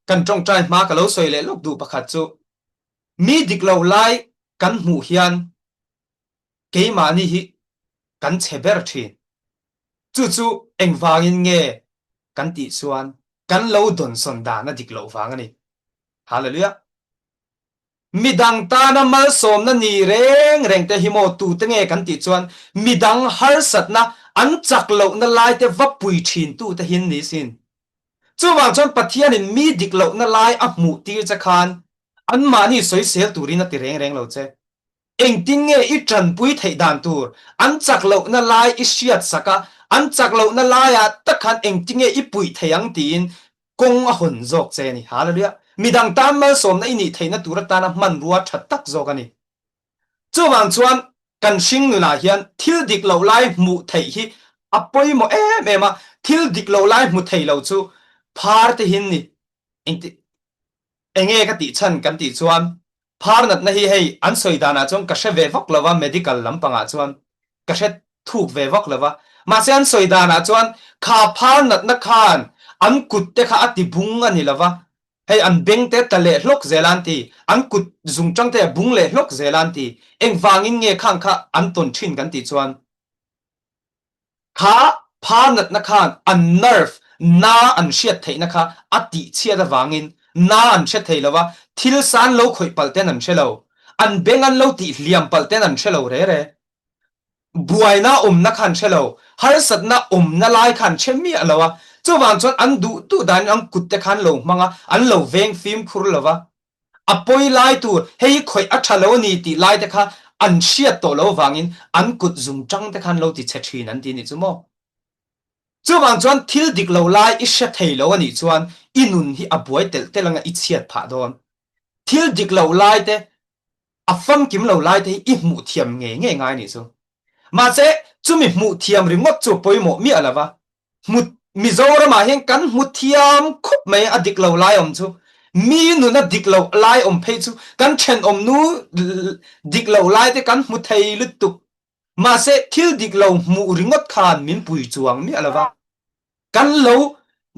Kan ṭawngṭai hma ka lo sawi leh lawk duh pakhat chu mi dik lo lai kan hmuh hian keimahni hi kan chhe ber ṭhin. Chu chu engvangin nge kan tih chuan kan lo dawnsawn dan a dik loh vang a ni. Hallelujah! Midang tana malsawmna ni reng reng te hi maw tute nge kan tih chuan midang harsatna an chak lohna lai te va pui thin tute hi an ni sin. Chuvang chuan Pathianin mi dik lohna lai a hmuh tir che khan anmahni sawisel turin a ti reng reng lo che. Engtin nge i tanpui theih dan tur an chak lohna lai i hriat sak a, an chak lohna laiah tak khan engtin nge i puih theih ang tiin kawng a hawn zawk che a ni. Hallelujah! Midang tan malsawmna i nih theihna tur atana hmanrua tha tak zawk a ni. Chuvang chuan kan hring nunah hian thil dik loh lai hmuh theih hi a pawimawh em em a, thil dik loh lai hmu thei lo chu phar te hin ni. Engti enge ka tih chhan kan tih chuan phar natna hi hei an sawi danah chuan ka hre ve vak lo va medical lampangah chuan ka hre thuk ve vak lo va mahse an sawi danah chuan kha phar natna khan an kut te kha a ti bung a ni lo va hei an beng te tla leh hlawk zel an ti an kut zungtang te a bung leh hlawk zel an ti engvangin nge khang kha an tawn thin kan tih chuan Kha pha natna khan an nerve, na an hriat theihna kha a tihchhiat avangin na an hre thei lo a, thil san lo khawih palh ten an hre lo, an beng an lo tih hliam palh ten an hre lo re re. Buaina awmna kha an hre lo, harsatna awmna lai kha an hre miah lo a, chuvang chuan an duh duh danin an kut te kha an lo hmang a, an lo veng fimkhur lo va. A pawi lai tur, hei hi khawih a tha lo a ni tih lai te kha an hriat tawh lo avangin an kut zung tang te kha an lo ti chhe thin an ti nih chu maw? Chuvang chuan thil dik lo lai i hre thei lo a nih chuan i nun hi a buai telh telh anga i chhiat phah dawn. Thil dik lo lai te, a famkim lo lai te hi i hmuh thiam ngei ngei ngai nih chu. Mahse, chumi hmuh thiam ringawt chu a pawimawh miah lo va, Hmu Mizoram ah hian kan hmu thiam khawp mai a dik lo lai awm chu. Mi nun a dik lo lai awm phei chu kan thenawm nu dik lo lai te kan hmu thei lutuk. Mahse thil dik lo hmuh ringawt khan min pui chuang miah lo va. Kan lo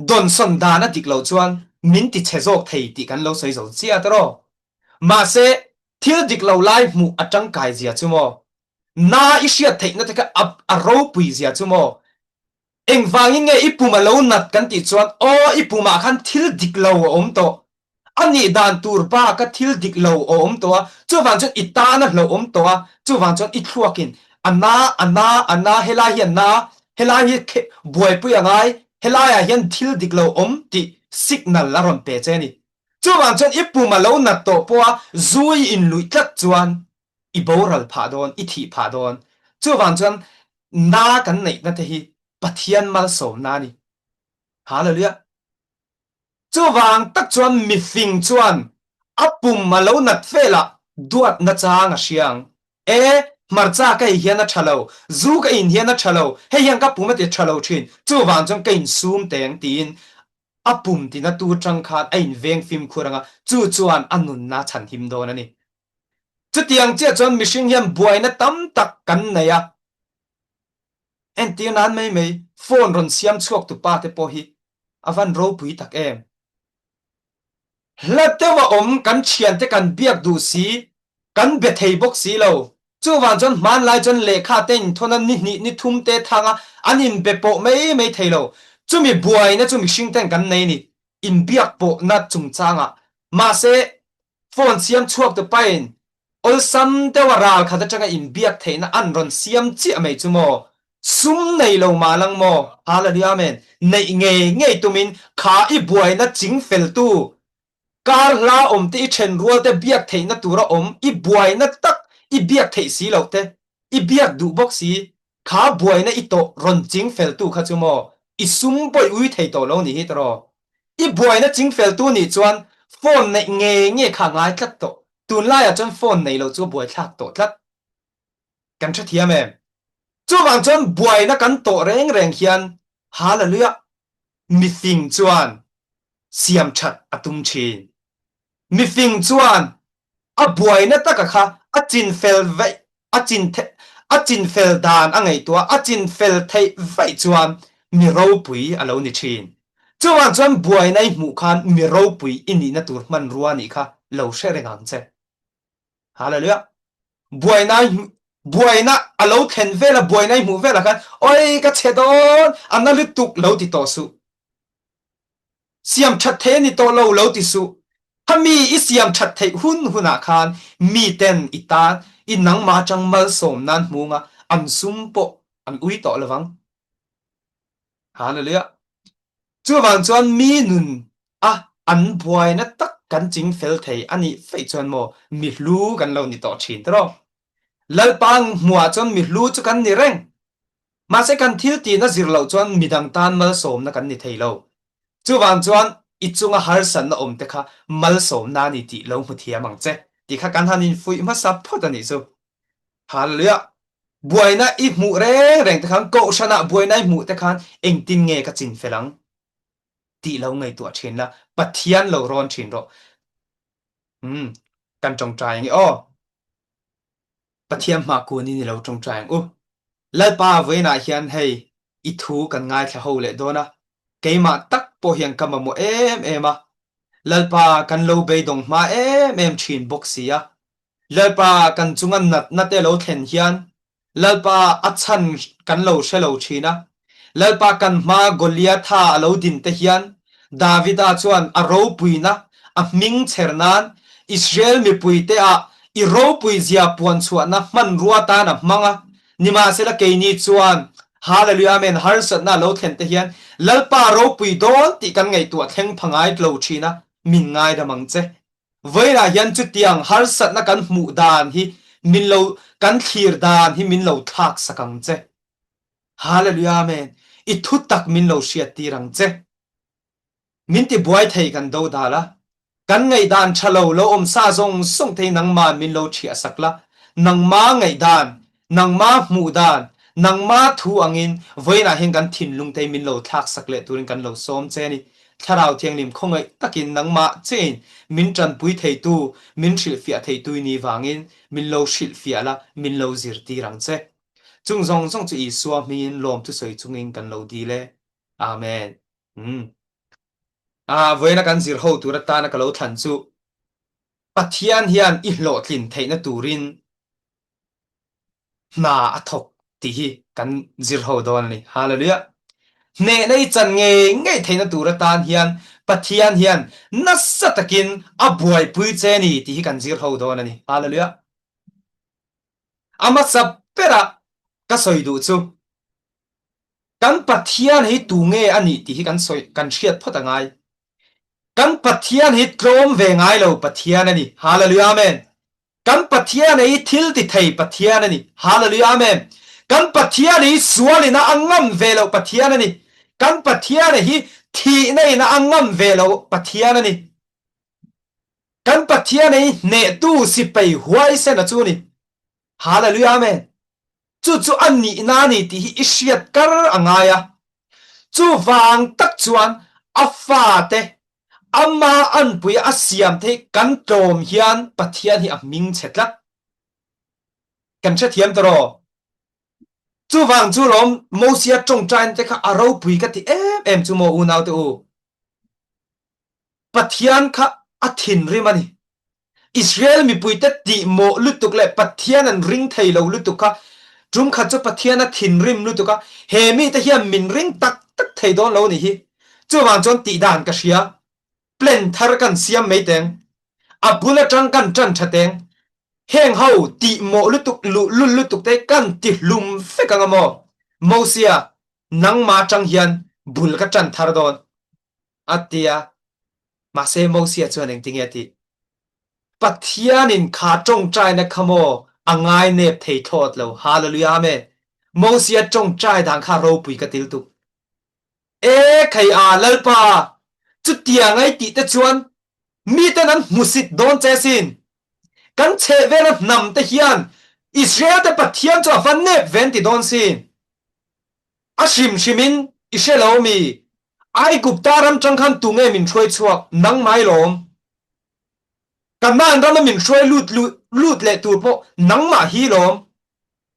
dawnsawn dan a dik lo chuan min ti chhe zawk thei tih kan lo sawi zo chiah tawh. Mahse thil dik lo lai hmuh a tangkai zia chu maw Na i hriat theihna te kha a ropui zia chu maw? Engvangin nge i pum a lo nat kan tih chuan aw i pumah khan thil dik lo a awm tawh. A nih dan tur baka thil dik lo a awm tawh a, chuvang chuan i tan a hlauh awm tawh a, chuvang chuan i thluakin a na, a na, a na, helai hi a na, helai hi buaipui a ngai, helaiah hian thil dik lo awm tih signal a rawn pe che a ni. Chuvang chuan i pum a lo nat tawh pawha zu i inluih tlat chuan i boral phah dawn, i thih phah dawn. Chuvang chuan na kan neihna te hi Pathian malsawmna a ni. Hallelujah. Chuvang tak chuan mifing chuan a pum a lo nat velah duat nachang a hria ang. E, hmarcha ka ei hian a tha lo, zu ka in hian a tha lo, hei hian ka pum a ti tha lo thin, chuvang chuan ka insum teng tiin a pum tina tur tang khan a inveng fimkhur anga chu chuan a nunna chhanhim dawn a ni. Chutiang chiah chuan mihring hian buaina tam tak kan nei a, entir nan mai mai phone rawn siam chhuak tu pa te pawh hi a van ropui tak em. Hla deuh a awm kan thian te kan biak duh si, kan be thei bawk si lo. Chuvang chuan hmanlai chuan lehkha te inthawn a ni hnih ni thum te thang a an inbe pawh mai mai thei lo. Chumi buaina chu mihring ten kan nei ni, inbiak pawhna chungchangah. Mahse Phone siam chhuak tu pain awlsam deuh a ral khat atanga inbiak theihna an rawn siam chiah mai chu maw? Sum nei lo mah lang maw? Hallelujah Amen. Neih ngei ngei tumin kha i buaina ching feltu kar hla awm te i then rual te biak theihna tura awm i buaina tak i biak theih si loh te i biak duh bawk si Kha buaina i tawh rawn ching feltu kha chu maw i sum pawh i ui thei tawh lo nih hi tawh. I buaina ching feltu nih chuan phone neih ngei ngei kha a ngai tlat tawh. Tunlaiah chuan phone nei lo chu a buaithlak tawh tlat. Kan hrethiam em? Chuvang chuan buaina kan tawh reng reng hian Hallelujah! Mifing chuan siam that a tum thin. Mifing chuan a buaina taka kha a chinfel vaih a chin a chinfel dan a ngaihtuah a chinfel theih vaih chuan mi ropui a lo ni thin. Chuvang chuan buaina i hmuh khan mi ropui i nihna tur hmanrua nih kha lo hre reng ang che. Hallelujah. Buaina buaina a lo thlen vela buaina i hmuh velah khan oi ka chhe dawn a na lutuk lo ti tawh suh. Siam that thei a ni tawh lo lo ti suh. Khami i siam that theih hun hunah khan miten i tan i nangmah atang malsawm nan hmunga an sum pawh an ui tawh lovang. Hallelujah. Chuvang chuan mi nun a an buaina tak kan ching fel thei a nih feih chuan maw mi hlu kan lo ni tawh thin tiraw. Lalpa hmuah chuan mi hlu chu kan ni reng. Mahse kan thil tihna zir loh chuan midang tan malsawmna kan ni thei lo. Chuvang chuan i chunga harsatna awm te kha malsawmna a ni tih lo hmu thiam ang che tih kha kan han infuih hmasa phawt a nih chu. Hallelujah! Buaina i hmuh reng reng te khan kohhranah buaina i hmuh te khan engtin nge ka chinfel ang tih lo ngaihtuah thin la, Pathian lo rawn thin rawh. Umm, kan tawngtai ang i aw. Pathian hma kun in i lo tawngtai ang u. Lalpa vawiinah hian hei i thu kan ngaithla ho leh dawn a, keimah tak pawh hian ka mamawh em em a, Lalpa kan lo beidawng hma em em thin bawk si a, Lalpa kan chunga natna te lo thlen hian Lalpa a chhan kan lo hre lo thin a. Lalpa kan hma Goliatha a lo din te hian Davida chuan a ropuina a hming chher nan Israel mipuite ah i ropui zia puan chhuahna hmanrua tan a hmang a. Nimahsela keini chuan Hallelujah Amen harsatna a lo thlen te hian Lalpa ropui dawn tih kan ngaihtuah thleng pha ngai lo thin a, min ngaidam ang che. Vawiinah hian chutiang harsatna kan hmuh dan hi min lo kan thlir dan hi min lo thlak sak ang che. Hallelujah Amen. I thu tak min lo hriat tir ang che. Min ti buai thei kan do dal a. Kan ngaihdan tha lo lo awm sa zawng zawng te hi nangman min lo thiah sak la. Nangma ngaihdan Nangmah hmuh dan, nangmah thu angin vawiinah hian kan thinlung te min lo thlak sak leh turin kan lo sawm che a ni. Thlarau Thianghlim khawngaih takin nangmah chein min tanpui theitu, min hrilhfiah theitu i nih vangin min lo hrilhfiah la, min lo zirtir ang che. Chung zawng zawng chu Isua hmingin lawmthu sawi chungin kan lo dil e. Amen. Umm. Ah, vawiina kan zir ho tur atana ka lo thlan chu Pathian hian i hlawhtlin theihna turin hna a thawk tih hi kan zir ho dawn a ni. Hallelujah! Hnehna i chan ngei ngei theihna tur atan hian Pathian hian nasa takin a buaipui che a ni tih hi kan zir ho dawn a ni. Hallelujah! A hmasa bera ka sawi duh chu kan Pathian hi tu nge a nih tih hi kan sawi kan hriat phawt a ngai. Kan Pathian hi tlawm ve ngai lo Pathian a ni. Hallelujah! Amen! Kan Pathian hi thil ti thei Pathian a ni. Hallelujah Amen. Kan Pathian hi sual in a a ngam ve loh Pathian a ni. Kan Pathian hi thihna in a a ngam ve loh Pathian a ni. Kan Pathian hi hnehtu sipai huaisen a chu ni. Hallelujah Amen. Chu chu a nihna a ni tih hi i hriat kar a ngai a. Chuvang tak chuan a fate ama anpui a siam theih kan tlawm hian Pathian hi a hming chhe tlat. Kan hrethiam tawh aw. Chuvang chu lawm Mosia tawngtaina te kha a ropui ka ti em em chu maw unaute u. Pathian kha a thinrim a ni. Israel mipuite tihmawh lutuk leh Pathian an ring thei lo lutuk kha tum khat chu Pathian a thinrim lutuk a, he mite hian min ring tak tak thei dawn lo ni hi. Chuvang chuan tihdan ka hria, plan thar kan siam mai teng, a bul atang kan tan tha teng, heng ho tihmawh lutuk luhlul lutuk te kan tihlum vek ang a maw? Mosia, nangmah atang hian bul ka tan thar dawn. A ti a. Mahse Mosia chuan engtinge a tih? Pathianin kha tawngtaina kha maw a ngainep thei thlawt lo. Hallelujah Amen. Mosia tawngtai dan kha ropui ka til tuk. E khei a Lalpa, chutiang ai tih te chuan miten an hmusit dawn che sin. Kan chhehvela hnam te hian Israel te Pathian chu a va nep ven ti dawn sin. A hrimhrimin i hre lo mi? Aigupta ram tang khan tunge min hruai chhuak? Nangmai lawm. Kanaan rama min hruai lut lut leh tur pawh nangmah hi lawm.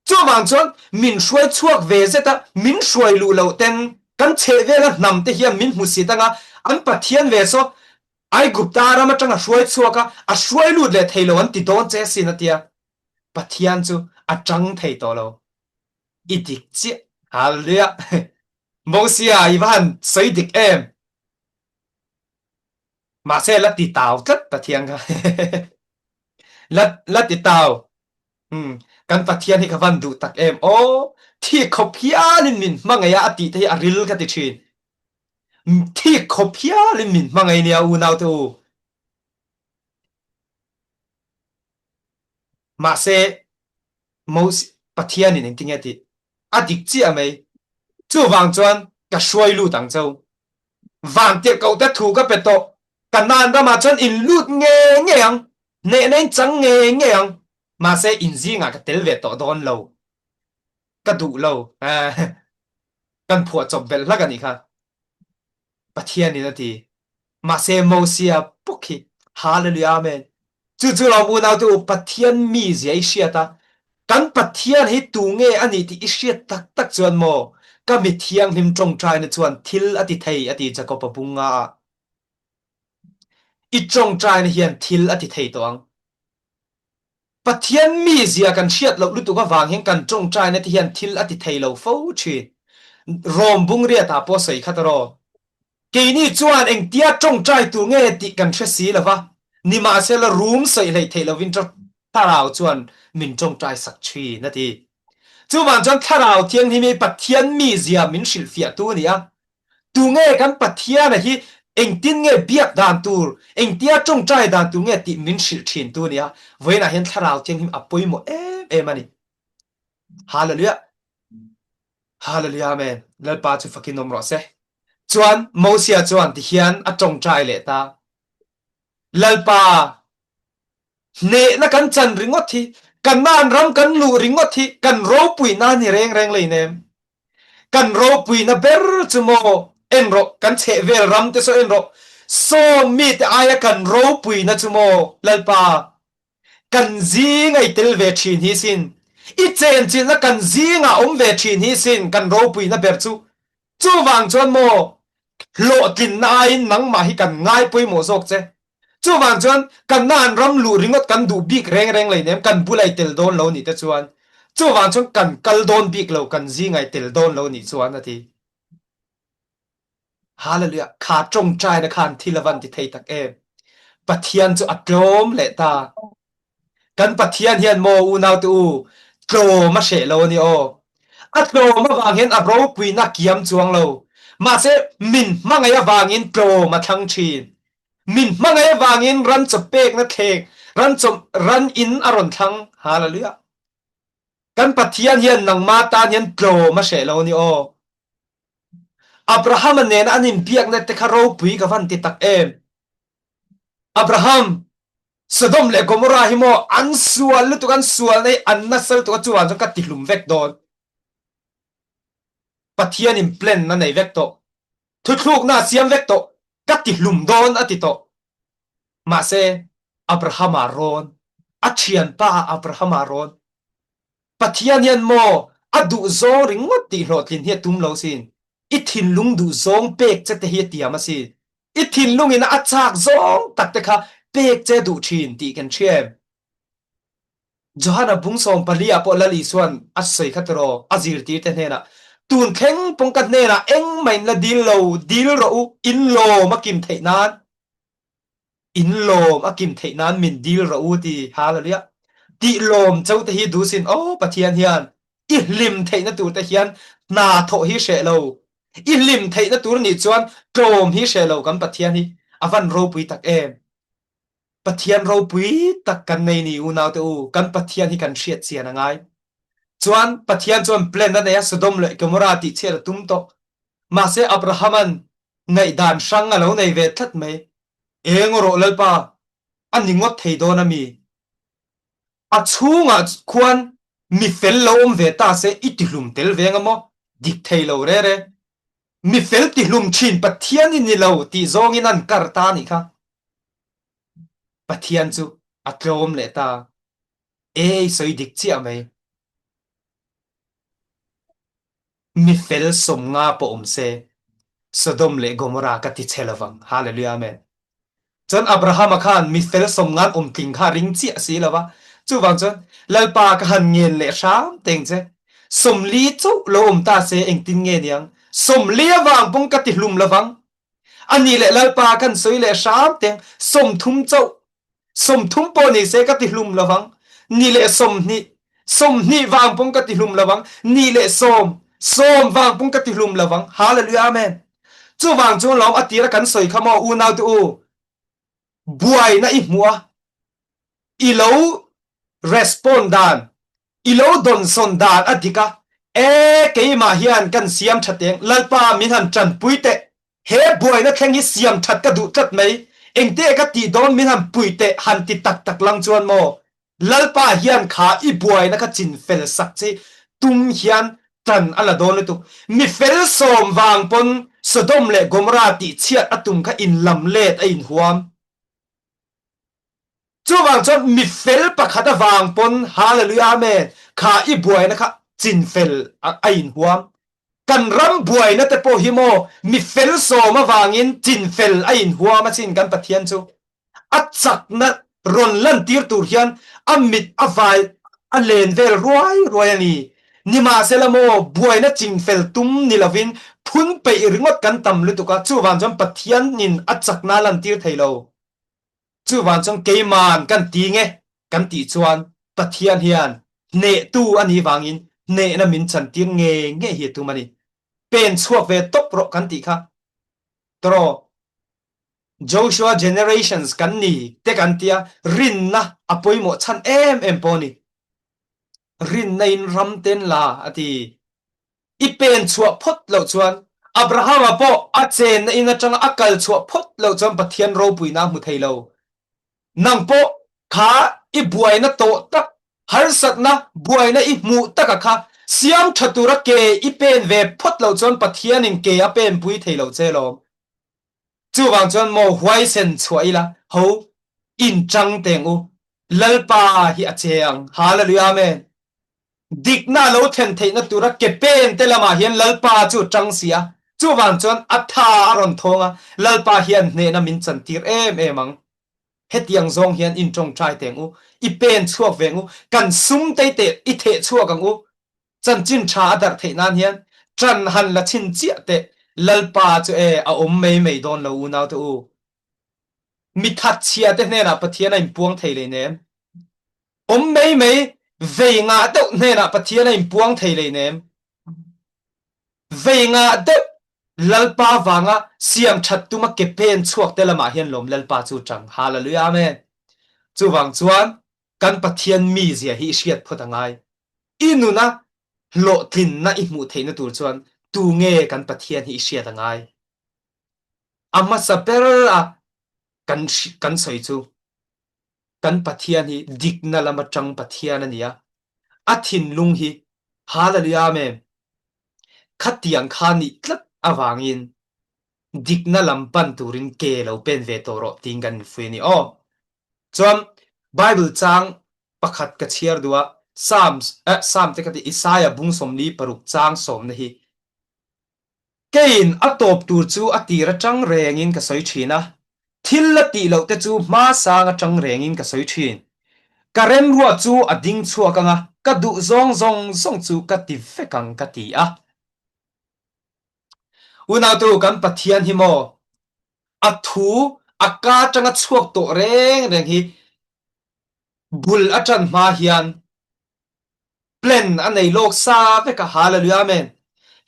Chuvang chuan min hruai chhuak ve zet a, min hruai luh loh ten. Kan chhehvela hnam te hian min hmusit anga an Pathian ve saw Aigupta ram atang a hruai chhuak a, a hruai lut leh thei lo an ti dawn che asin a tia. Pathian chu a tang thei tawh lo. I dik chiah. Hallelujah. Mosia i va han sawi dik em. Mahse la ti tau tlat Pathian kha. La la ti tau. Hmm. Kan Pathian hi ka van duh tak em. Aw, thi khawp hialin min hmangaih a a tih te hi a ril ka ti thin. Thi khawp hialin min hmangaih nia unau te u. Mahse Moses Pathianin engtin nge tih? A dik chiah mai. Chuvang chuan ka hruai lut ang cheu. Vantirhkoh te thu ka pe tawh. Kanaan ramah chuan in lut ngei ngei ang, hnehna in chang ngei ngei ang. Mahse in zingah ka tel ve tawh dawn lo. Ka duh lo. Kan phuah chawp belh hlak a nih kha. Pathianin a ti. Mahse Mosia bawk hi Hallelujah Amen. Chu chu lawm unaute u Pathian mizia i hriat a, kan Pathian hi tu nge a nih tih i hriat tak tak chuan maw ka mi thianghlim tawngtaina chuan thil a ti thei a ti Jakob-a bunga ah. I tawngtaina hian thil a ti thei tawh ang. Pathian mizia kan hriat loh lutuk avang hian kan tawngtaina te hian thil a ti thei lo fo thin. Rom bungriat ah pawh sawi khat rawh. Keini chuan engtia tawngtai tur nge tih kan hre si lo va, nimahsela rum sawi hleih theih lovin thlarau chuan min tawngtai sak thin a ti. Chuvang chuan thlarau thianghlim hi Pathian mizia min hrilhfiahtu a ni a, Tunge kan Pathiana hi engtin nge biak dan tur, engtia tawngtai dan tur nge tih min hrilh thin tu nia. Vawiinah hian Thlarau Thianghlim a pawimawh em em a ni. Hallelujah. Hallelujah Amen. Lalpa chu fakin awm rawh se. Chuan Mosia chuan tihian a tawngtai leh ta. Lalpa hnehna kan chan ringawt hi, Kanaan ram kan luh ringawt hi kan ropuina ni reng reng leinem. Kan ropuina ber chu maw en rawh, kan chhehvel ram te saw en rawh, sawm mite aia kan ropuina chu maw Lalpa, kan zinga i tel ve thin hi sin, i chenchilhna kan zingah awm ve thin hi sin kan ropuina ber chu. Chuvang chuan maw hlawhtlinna aiin nangmah hi kan ngai pawimawh zawk che. Chuvang chuan Kanaan ram luh ringawt kan duh bik reng reng lei nem, kan bula i tel dawn lo nih te chuan. Chuvang chuan kan kal dawn bik lo, kan zingah i tel dawn lo nih chuan a ti. Hallelujah! Kha tawngtaina khan thil a van ti thei tak em. Pathian chu a tlawm leh ta. Kan Pathian hian maw unaute u, tlawm a hreh lo a ni aw. A tlawm avang hian a ropuina kiam chuang lo. Mahse min hmangaih avangin tlawm a thlang thin. Min hmangaih avangin ran chaw pekna thleng, ran chaw ran in a rawn thlang. Hallelujah. Kan Pathian hian nangma tan hian tlawm a hreh lo a ni aw. Abraham-a nena an inbiakna te kha ropui ka van ti tak em. Abraham, Sodom leh Gomorrah hi maw an sual lutuk, an sual nei an nasa lutuk a chuvang chuan ka tihlum vek dawn. Pathian in plan a nei vek tawh. Thuthlukna a siam vek tawh. Ka tihlum dawn a ti tawh. Mahse, Abrahama rawn, a thianpa Abrahama rawn. Pathian hian maw a duhzawng ringawt tih hlawhtlin hi a tum lo sin. I thinlung duhzawng pek che te hi a tiam a sin. I thinlung in a chak zawng tak te kha pek che duh thin tih kan hria em? Johana bung 14 ah pawh Lal Isuan a sawi kha tiraw a zirtir te hnenah tun thleng pawng ka hnenah engmah in la dil lo, dil rawh u, in lawm a kim theih nan. In lawm a kim theih nan min dil rawh u ti hallelujah tih lawm cho te hi du sin o Pathian hian i hlim theihna tur te hian hna thawh hi hreh lo i hlim theihna tur nih chuan tlawm hi hreh lo kan Pathian hi avan ropui tak em Pathian ropui tak kan nei ni unau te u kan Pathian hi kan hriat chian a ngai chuan Pathian chuan plan a nei a Sodom leh Gomorrah tih chhiat a tum tawh mahse Abrahaman ngaihdan hrang a lo nei ve tlat mai. Eng rawh Lalpa, a ni ngawt thei dawn a mi? A chhungah khuan mi fel lo awm ve ta se i tihlum tel ve anga maw? Dik thei lo re re. Mi fel tihlum thin Pathian i ni lo tih zawngin an kar ta a nih kha. Pathian chu a tlawm leh ta. Ei sawi dik chiah mai. Mi fel 50 pawh awm se. Sodom leh Gomorrah ka ti che lovang. Hallelujah Amen. Cun Abraham-a khan mifel sawmngan um tling kha ring chiah si lo va. Chuvang cun Lalpa ka han ngen leh hram teng che. 40 chauh lo um ta se engtin nge niang? 40 avang pawng ka ti hlum lovang. Ani le Lalpa kan soi leh hram teng 30 chauh 30 pawh ni se ka ti hlum lovang. Ni le 20 20 vang pawng ka ti hlum lovang. Ni le sawm sawm vang pawng ka ti hlum lovang. Hallelujah Amen. Chuvang chu lawm a tira kan sawi kha maw unau te u buaina i hmu a i lo respond dan i lo dawnsawn dan a dik a e keimah hian kan siam tha teng lalpa min han tanpui teh he buaina thleng hi siam that ka duh tlat mai engte ka tih dawn min han pui teh han ti tak tak lang chuan maw Lalpa hian kha i buaina kha chinfel sak chi tum hian ṭan a la dawn lutuk. Mi fel sawm vang pawn Sodom leh Gomorrah tih chhiat a tum kha inlam let a inhuam. Chuvang chuan mi fel pakhat avang pawn Hallelujah Amen kha i buaina kha chinfel a inhuam. Kan ram buaina te pawh hi maw mi fel sawm avangin chinfel a inhuam asin kan Pathian chu. A chakna rawn lantir tur hian a mit a vai a len vel ruai ruai a ni. Nimahsela maw, buaina chingfel tum ni lovin phun peih ringawt kan tam lutuk a, chuvang chuan Pathianin a chakna a lantir thei lo. Chuvang chuan keiman kan ti nge kan tih chuan Pathian hian hnehtu a nih vangin hnehna min chantir ngei ngei hi a tum a ni. Pen chhuak ve tawp rawh kan tih kha tawraw. Joshua generations kan ni te kan tia rinna a pawimawh chhan em em pawh ni. Rinna in ram ten la a ti. I pen chhuah phawt loh chuan Abrahama pawh a chenna in atanga a kal chhuah phawt loh chuan Pathian ropuina a hmu thei lo. Nang pawh kha i buaina tawh tak harsatna buaina i hmuh taka kha siam tha tura ke i pen ve phawt loh chuan Pathianin ke a pen pui thei lo che lawm. Chuvang chuan maw huaisen chhuah ila ho in ṭang teng u. Lalpa hi a che ang. Hallelujah Amen. Dikna a lo thlen theihna tura ke pen te lamah hian Lalpa chu ṭang si a. Chuvang chuan a tha a rawn thawng a, Lalpa hian hnehna min chantir em em ang. Hetiang zawng hian in ṭawngṭai teng u, i pen chhuak ve ang u, kan sum tei teh i theh chhuak ang u. Chanchin ṭha a darh theih nan hian ṭan han la chhin chiah teh. Lalpa chu e a awm mai mai dawn lo unaute u. Mi thatchhia te hnenah Pathian a inpuang thei hleinem. Awm mai mai vei ngah deuh hnenah Pathian a inpuang thei hleinem. Vei ngah deuh Lalpa vanga siam ṭhat tuma ke pen chhuak te lamah hian lawm Lalpa chu ṭang. Hallelujah Amen. Chuvang chuan kan Pathian mizia hi i hriat phawt a ngai. I nuna hlawhtlinna i hmuh theihna tur chuan tu nge kan Pathian hi i hriat a ngai. A hmasa ber a kan kan sawi chu kan Pathian hi dikna lama ṭang Pathian a ni a. A thinlung hi Hallelujah Amen. Khatiang kha nih tlat avangin dikna lam pan turin ke lo pen ve tawh rawh tiin kan infuih a ni aw. Chuan Bible chang pakhat ka chhiar duh a, Psalms, eh, Psalm te ka ti, Isaiah bung 46 chang sawmna hi. Keiin a tawp tur chu a tir atang rengin ka sawi thin a, thil la tih loh te chu hma sang atang rengin ka sawi thin. Ka remruat chu a ding chhuak ang a, ka duh zawng zawng zawng chu ka ti vek ang ka ti a. Unautu kan Pathian hi maw a thu a ka atanga chhuak tawh reng reng hi bul a ṭan hma hian plan a nei lawk sa vek a, Hallelujah Amen.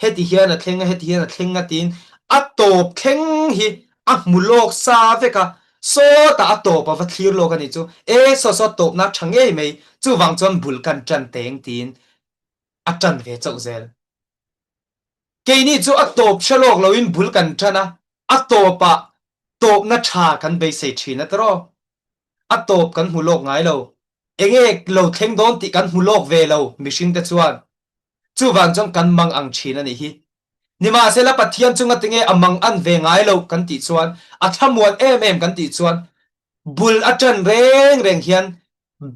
Heti hian a thleng a, heti hian a thleng a tiin a tawp thleng hi a hmu lawk sa vek a, sawtah a tawp a va thlir lawk a nih chu, e saw saw tawpna a ṭha ngei mai, chuvang chuan bul kan ṭan teng tiin a ṭan ve chauh zel. Keini chu a tawp hre lawk loin bul kan ṭan a, a tawpah tawpna ṭha kan beisei ṭhin a tiraw? A tawp kan hmu lawk ngai lo. Enge lo thleng dawn tih kan hmu lawk ve lo mihringte chuan. Chuvang chuan kan mang ang ṭhin a nih hi. Nimahsela Pathian chunga tinge a mang an ve ngai lo kan tih chuan, a thlamuan em em kan tih chuan bul a ṭan reng reng hian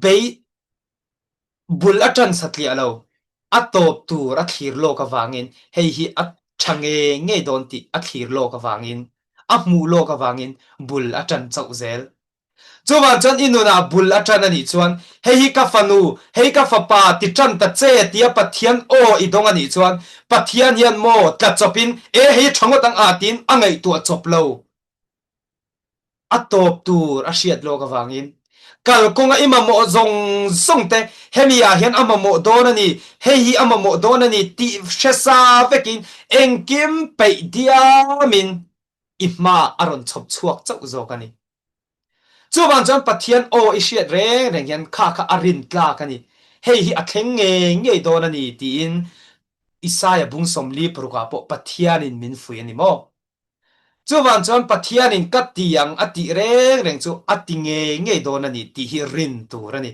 bei Bul a ṭan satliah lo, a tawp tur a thlir lawk avangin hei hi a. Tha ngei ngei dawn tih a thlir lawk avangin, a hmuh lawk avangin bul a tan chauh zel. Chuvang chuan i nunah bul a tan a nih chuan, hei hi ka fanu, hei ka fapa ti tan ta che tia Pathian aw i dawng a nih chuan, Pathian hian maw tla chawpin e hei tha ngawt ang a tiin a ngaihtuah chawp lo. A tawp tur a hriat lawk avangin kalkawnga i mamawh zawng zawng te hemi ah hian a mamawh dawn a ni, hei hi a mamawh dawn a ni tih hre sa vekin engkim peih diamin i hmaah a rawn chhawp chhuak chauh zawk a ni. Chuvang chuan Pathian aw i hriat reng reng hian kha kha a rin tlak a ni, hei hi a thleng ngei ngei dawn a ni tiin Isaia bung 46 ah pawh Pathianin min fuih a ni maw? Chuvang chuan Pathianin ka ti ang a tih reng reng chu a ti ngei ngei dawn a ni tih hi rin tur a ni.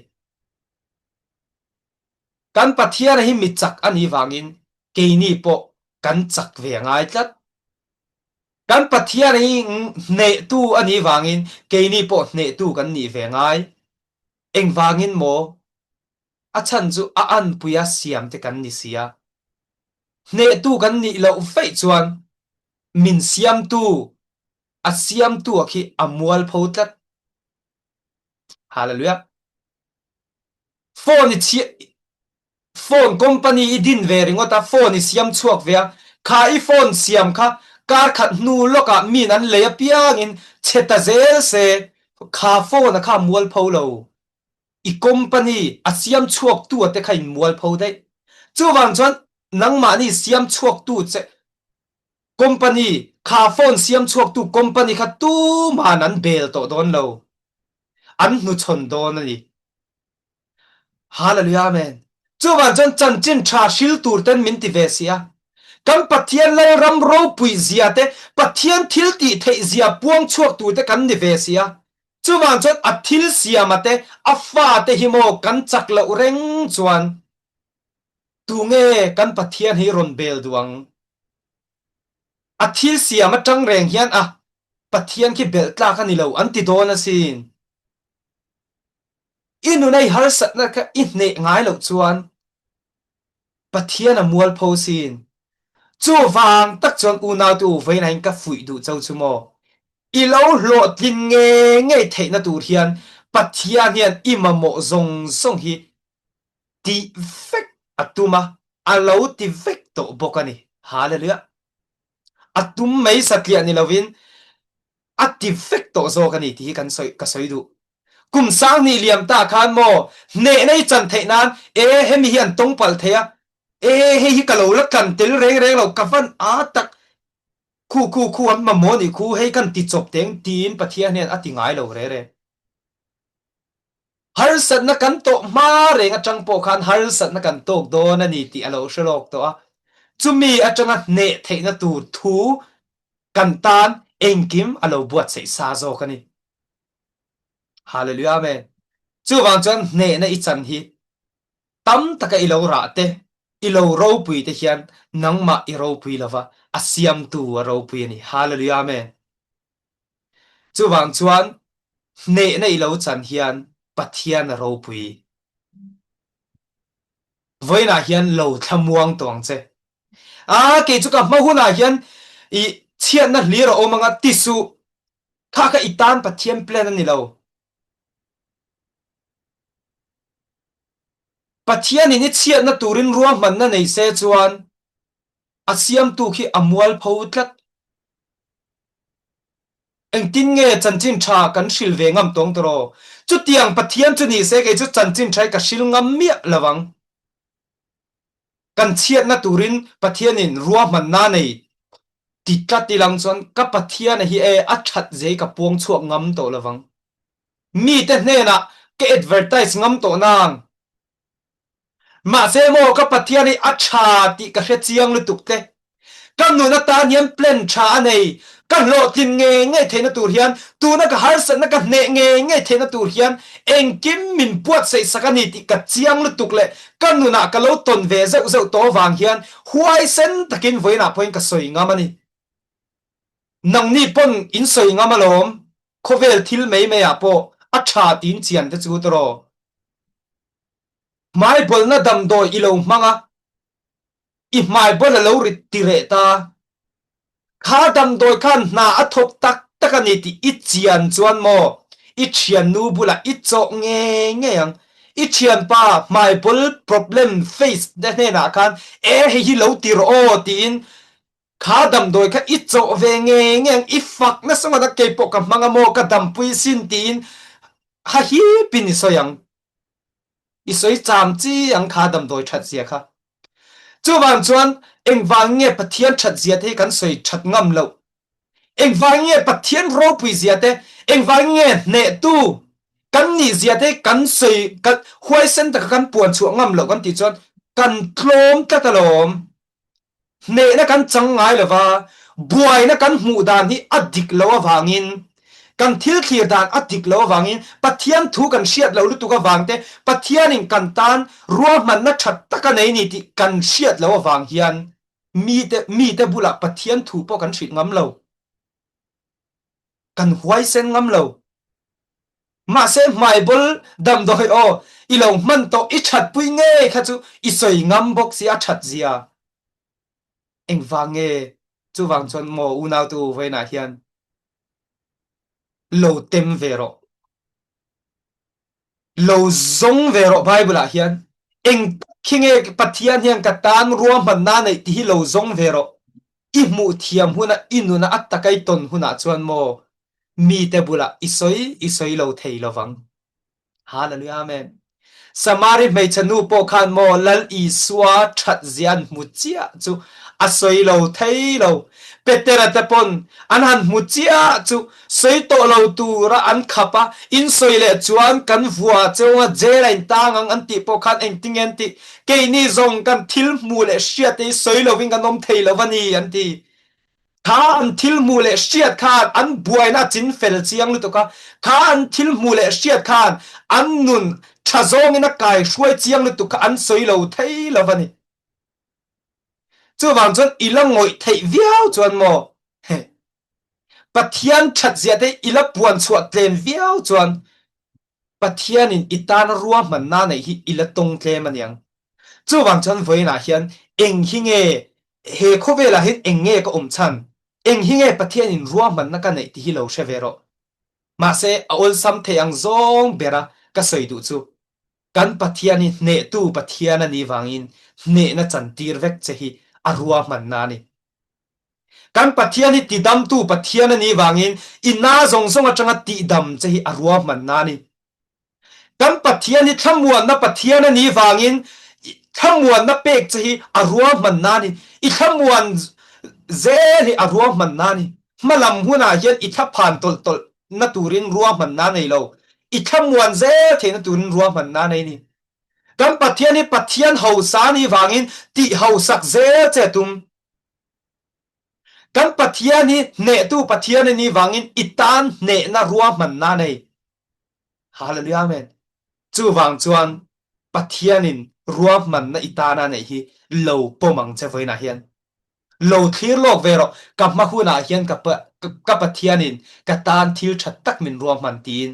Kan Pathiana hi mi chak a nih vangin keini pawh kan chak ve a ngai tlat. Kan Pathiana hi hnehtu a nih vangin keini pawh hnehtu kan nih ve a ngai. Engvangin maw? A chhan chu a anpuia siam te kan ni si a. Hnehtu kan nih loh vaih chuan min siamtu, a siamtu a khi a mualpho tlat. Hallelujah. Phone i chhi phone company i din ve ringawt a, phone i siam chhuak ve a, kha i phone siam kha kar khat hnu lawkah min an lei apiangin chhe ta zel se kha phone a kha mualpho lo. I company a siam chhuak tu a te kha in mualpho daih. Chuvang chuan nangmahni siam chhuak tu che company kha phone siam chhuak tu company kha tuman an bel tawh dawn lo. An hnuchhawn dawn a ni. Hallelujah Amen. Chuvang chuan chanchin tha hril tur ten min ti ve si a. Kan Pathian Lalram ropui zia te, Pathian thil tih theih zia puang chhuak tur te kan ni ve si a. Chuvang chuan a thil siama te, a fate hi maw kan chak loh reng chuan tunge kan Pathian hi rawn bel duh ang? A thil siam atang reng hian a Pathian khi belh tlak a ni lo an ti dawn asin. I nuna i harsatna kha i hneh ngai loh chuan Pathian a mualpho sin. Chuvang tak chuan unautu vawiin ka fuih duh cho chu maw? I lo hlawhtlin ngei ngei theihna tur hian Pathian hian i mamawh zawng zawng hi tih vek a tum a, a lo ti vek tawh bawk a ni. Hallelujah! A tum mai satliah ni lovin a ti vek tawh zawk a ni tih hi kan sawi ka sawi duh. Kum 2000 liam ta khan maw hnehna i chan theih nan e hemi hi an tawng palh thei a, e hei hi ka lo la tlan tel reng reng lo ka van a tak khu khu khu an mamawh nih khu hei kan ti chawp teng tiin Pathian hian a ti ngai lo re re. Harsatna kan tawh hma reng atang pawh khan harsatna kan tawk dawn a ni tih a lo hre lawk tawh a, chumi atanga hneh theihna tur thu kan tan engkim a lo buatsaih sa zawk a ni. Hallelujah Amen. Chuvang chuan hnehna i chan hi tam taka i lo rah te, i lo ropui te hian nangmah i ropui lova, a siamtu a ropui a ni. Hallelujah Amen. Chuvang chuan hnehna i lo chan hian Pathian a ropui. Vawiinah hian lo thlamuang tawh ang che. A kei chu ka hma hunah hian i chhiatna hlir a awm anga ti suh. Kha kha i tan Pathian plan a ni lo. Pathianin i chhiatna turin ruahmanna nei se chuan a siamtu khi a mualpho tlat. Engtin nge chanchin tha kan hril ve ngam tawng tawh? Chutiang Pathian chu ni se kei chu chanchin tha hi ka hril ngam miah lo ang. Kan chhiatna turin Pathianin ruahmanna nei ti tlat ilang chuan ka Pathiana hi e a that zei ka puang chhuak ngam tawh lo vang. Mite hnenah ka advertise ngam tawh nang. Mahse maw ka Pathian hi a tha tih ka hre chiang lutuk te. Ka nun atan hian plan tha a nei. Ka hlawhtlin ngei ngei theihna tur hian, tuna ka harsatna ka hneh ngei ngei theihna tur hian engkim min buatsaih sak a ni tih ka chiang lutuk leh ka nunah ka lo tawn ve zeuh zeuh tawh avang hian huaisen takin vawiinah pawhin ka sawi ngam a ni. Nangni pawn in sawi ngam alawm, khawvel thil mai maiah pawh a tha tiin chian te chu tawraw. Hmaibawlna damdawi i lo hmang a, i hmaibawl a lo rit ti reh ta. Kha damdawi khan hna a thawk tak tak a ni tih i chian chuan maw i thiannu bulah i chawh ngei ngei ang. I thianpa hmaibawl problem face te hnenah khan e hei hi lo ti rawh aw tiin kha damdawi kha i chawh ve ngei ngei ang. I fak nasa ngawt a keipawh ka hmang a maw ka dampui sin tiin hahipin i sawi ang. I sawi cham chi ang kha damdawi that zia kha. Chuvang chuan engvang nge Pathian that zia te hi kan sawi that ngam loh? Engvang nge Pathian ropui zia te, engvang nge hnehtu kan nih zia te kan sawi kan huaisen taka kan puan chhuah ngam loh kan tih chuan kan tlawm tlat alawm. Hnehna kan chang ngai lo va, buaina kan hmuh dan hi a dik lo avangin, kan thil thlir dan a dik lo avangin, Pathian thu kan hriat lo lutuk avang te, Pathianin kan tan ruahmanna tha tak a nei ni tih kan hriat lo avang hian mite mite bulah Pathian thu pawh kan hrilh ngam lo. Kan huaisen ngam lo. Mahse hmaibawl damdawi aw i lo hman tawh i thatpui ngei kha chu i sawi ngam bawk si a that zia. Engvang nge chuvang chuan maw unautu vawiinah hian lo tem ve rawh. Lo zawng ve rawh Bible ah hian eng tak khi nge Pathian hian ka tan ruahmanna neih tih hi lo zawng ve rawh. I hmuh thiam huna i nuna a taka i tawn hunah chuan maw mite bulah i sawi i sawi lo thei lovang. Hallelujah Amen. Samari hmeichhe nu pawh khan maw Lal Isua that zia an hmu chiah chu a sawi lo thei lo. Petera te pawn an han hmu chiah chu sawi tawh lo tura an khap a, in sawi leh chuan kan vua cheu anga jail a in tang ang an tih pawh khan engtinge an tih? Keini zawng kan thil hmu leh hriat te hi sawi lovin kan awm thei lo a ni an ti. Kha an thil hmuh leh hriat khan an buaina a chin fel chiang lutuk a, kha an thil hmuh leh hriat khan an nun tha zawngin a kai hruai chiang lutuk kha an sawi lo thei lo a ni. Chuvang chuan i la ngawih theih viau chuan maw Pathian that zia te i la puan chhuah tlem viau chuan Pathianin i tan ruahmanna neih hi i la tawng tlem a niang. Chuvang chuan vawiinah hian eng hi nge he khawvelah hian eng nge ka awm chhan? Eng hi nge Pathianin ruahmanna ka neih tih hi lo hre ve rawh. Mahse, a awlsam thei ang zawng bera ka sawi duh chu kan Pathian hi hnehtu Pathian a nih vangin hnehna chantir vek che hi a ruahmanna a ni. Kan Pathian hi tidamtu Pathian a nih vangin i na zawng zawng atanga tihdam che hi a ruahmanna a ni. Kan Pathian hi thlamuanna Pathian a nih vangin thlamuanna pek che hi a ruahmanna a ni. I thlamuan zel hi a ruahmanna a ni. Hmalam hunah hian i thlaphan tawlh tawlh na turin ruahmanna a nei lo. I thlamuan zel theihna turin ruahmanna a nei a ni. Kan Pathian hi Pathian hausa a nih vangin tih hausak zel che a tum. Kan Pathian hi hnehtu Pathian a nih vangin i tan hnehna ruahmanna a nei. Hallelujah Amen. Chuvang chuan Pathianin ruahmanna i tana neih hi lo pawm ang che vawiinah hian. Lo thlir lawk ve rawh, ka hma hunah hian ka ka Pathianin ka tan thil tha tak min ruahman tiin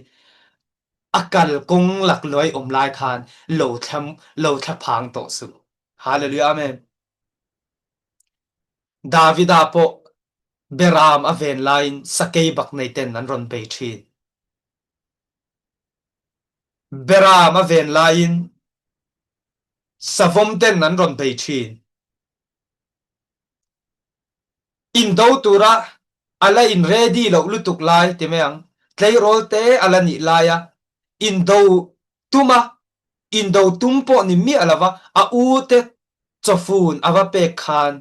a kal kawng laklawih awm lai khan lo thla lo thla phang tawh suh. Hallelujah Amen. Davida pawh beram a ven laiin sakei bak nei ten an rawn bei thin. Beram a ven laiin savawm ten an rawn bei thin. Indo tura a la in ready loh lutuk lai ti mai ang, tleirawl te a la nih laia indo tuma indo tum pawh ni miah lova a u te chawfun a va pek khan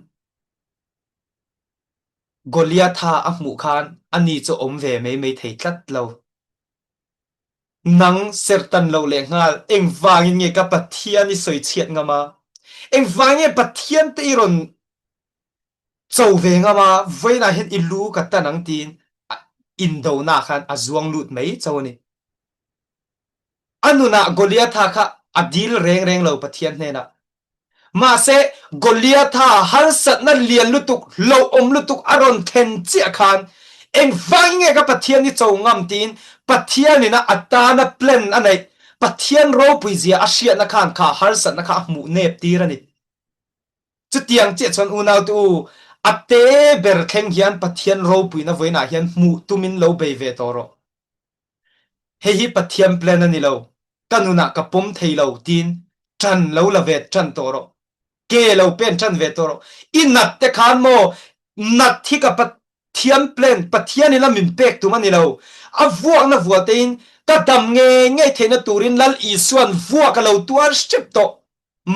Goliatha a hmuh khan ani chu awm ve mai mai thei tlat lo. Nang serhtan lo lehnghal engvangin nge ka Pathian i sawi chhiat ngam a? Engvangin nge Pathian te i rawn cho ve ngam a? Vawiinah hian i lu ka tan ang tiin indona khan a zuang lut mai cho a ni. A nunah Goliatha kha a dil reng reng lo Pathian hnenah. Mahse, Goliatha harsatna lian lutuk, hlauhawm lutuk a rawn thlen chiah khan engvangin nge ka Pathian hi cho ngam tiin Pathianin a atana plan a neih, Pathian ropui zia a hriatna khan kha harsatna kha a hmuh nep tir a ni. Chutiang chiah chuan unaute u, A te ber thleng hian Pathian ropuina vawiinah hian hmuh tumin lo bei ve tawh rawh. Hei hi Pathian plan a ni lo, ka nunah ka pawm thei lo tiin ṭan lo la ve ṭan tawh rawh. Ke lo pen ṭan ve tawh rawh. I nat te khan maw nat hi ka Pathian plan, Pathian in a min pek tum a ni lo. A vuakna vuah tein ka dam ngei ngei theihna turin Lal Isua'n vuak a lo tuar hrep tawh.